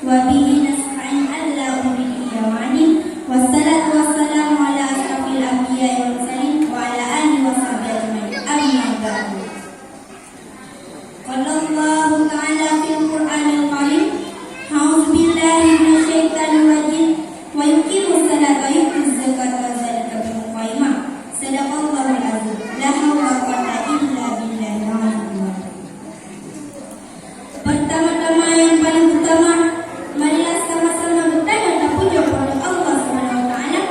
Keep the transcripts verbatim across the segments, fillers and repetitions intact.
وبه نستعين على أمور الدنيا والدين. والصلاة والسلام على أشرف الأنبياء والمرسلين وعلى آله وصحبه أجمعين. أما بعد. قال الله تعالى في القرآن الكريم: أعوذ بالله من الشيطان الرجيم. ويقيموا الصلاة ويؤتوا الزكاة وذلك دين القيمة. صدق الله العظيم. لا حول ولا قوة إلا بالله العلي العظيم. Pertama-tama nyang paleng utama, marilah sama-sama geutanyoe tapujoe Po teu Allah Subhanahu wa Taala,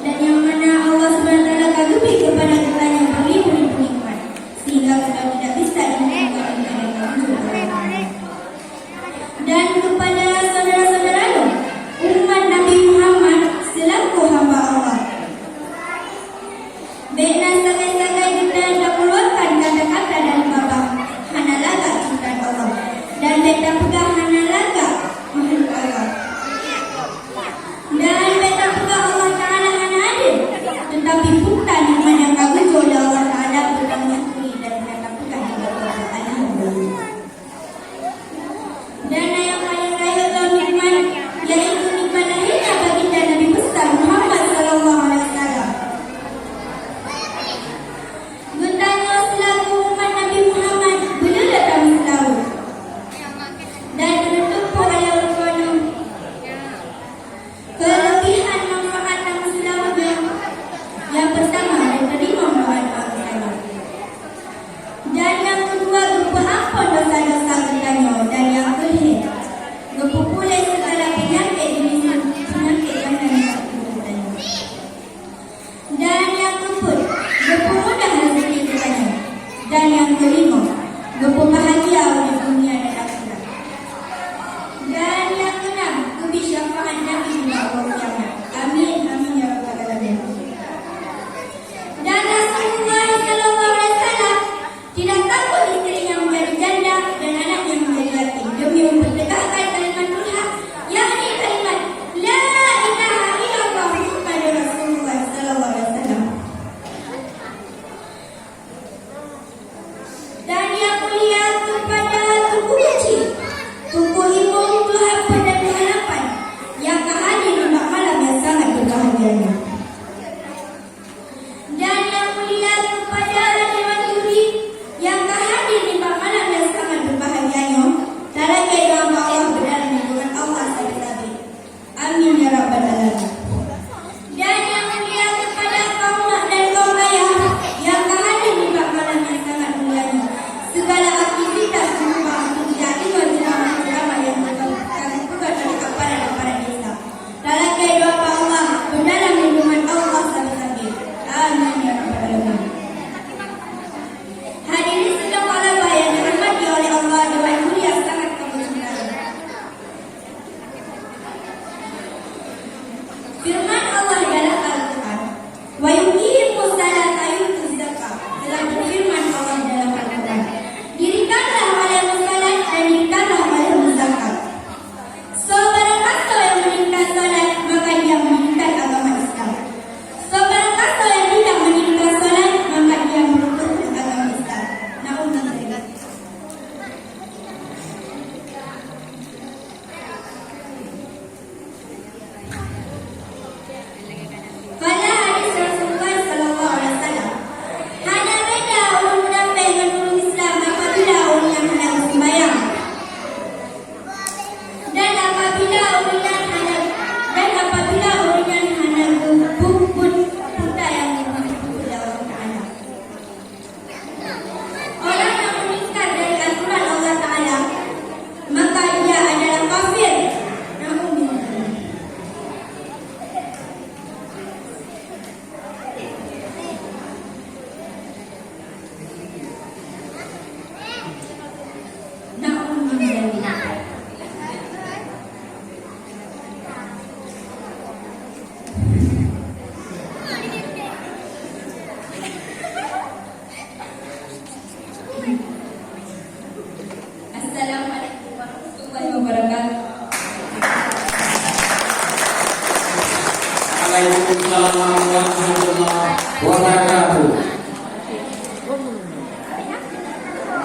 dan nyang mana Allah Subhanahu wa Taala ka geubri keupada geutanyoe beuribu-ribu nikmat, sehingga geutanyoe tidak bisa dimuliakan oleh Allah Subhanahu wa Taala. Dan keupada syedara-syedara lôn, umat Nabi Muhammad seulaku hamba Allah, bék na sagai-sagai geutanyoe takeuluarkan kata-kata dari babah hana lagak cubtang Allah, dan bék tapeugah hana lagak makhluk Allah. Dan bék tapeugah Allah Taala hana adé, teutapi peue nikmat nyang ka geujok lé Allah Taala keu geutanyoe dan hana tapeugah hana lagak. Alhamdulillah. Dan nyang paleng rayeuk lom nikmat, yaitu nikmat lahirnya baginda Nabi besar Muhammad sallallahu alaihi wasallam. Geutanyoe seulaku umat Nabi Muhammad beuleueh tameuseulaweuet. Dan teutumpôk ayat Al-Quran. Keulebihan manfaat tameuseulaweuet nyoe, nyang peurtama, teurimong doa-doa geutanyoe. Dan nyang keudua, geupeuamphon desya-desya geutanyoe, dan nyang keulhèe, geupeupuléh sigala peunyakét di miseue, peunyakét nyang na nibak tuboh geutanyoe. Dan nyang keupeuet, geupeumudah rezeki geutanyoe. Dan nyang keulimong, geupeubahgia ureueng dunia dan akhirat. Dan nyang keunam, geubri syafaat Nabi nibak uroe kiamat. Amin, amin, ya rabbal alamin. Dan Rasulullah sallallahu alaihi wasallam tidak takut istrinya menjadi janda dan anaknya menjadi yatim demi mempertegakkan kalimatul hak, yakni kalimat la ilaha illallah Muhammadur Rasulullah sallallahu alaihi wasallam. Dan yang mulia kepada Teungku Keuchik, Teungku Imum, Teungku Hafid dan Teungku Lapan yang ka hadir nibak malam yang sangat berbahagia nyoe. Dan yang mulia kepada dewan juri yang ka hadir nibak malam yang sangat berbahagia nyoe, talakée doa bak Allah beudalam lindungan Allah sabe-sabe. Amin ya rabbal alamin. Dan yang mulia kepada kaum mak dan kaum ayah yang ka hadir nibak malam yang sangat mulia nyoe. Segala aktivitas berupa aktivitas ceramah-ceramah yang telah kami buka oleh aparat-aparat desa. Talakée doa bak Allah, beudalam lindungan Allah sabe-sabe. Amin ya rabbal alamin. Hadirin sidang Allah yang dirahmati oleh Allah, dewan juri yang sangat kami cintai. Firman Allah dalam Al-Quran, "Wa yuqimus salata wa yutuz zakah." Telah berfirman Allah dalam Al-Quran, "Dirikanlah olehmu salat dan dirikanlah olehmu zakat." Soe barang kasoe nyang meuninggai salat, maka dia meuninggai agama Islam. Soe barang kasoe nyang tidak meuninggai salat, maka dia meureumpok agama Islam. Naudzubillah. Pada hadis Rasulullah sallallahu alaihi wasallam, hana beda ureueng munafék ngon ureueng Islam apabila ureueng nyan hana geuseumbahyang. Dan apabila ureueng nyan hana, dan apabila ureueng nyan hana geubuet peue nyang geupeugah Allah Taala. Orang yang mengingkar dari aturan Allah Taala, maka dia adalah kafir. Naudzubillah. Naudzubillah. Assalamualaikum warahmatullahi wabarakatuh. Waalaikumsalam warahmatullahi wabarakatuh.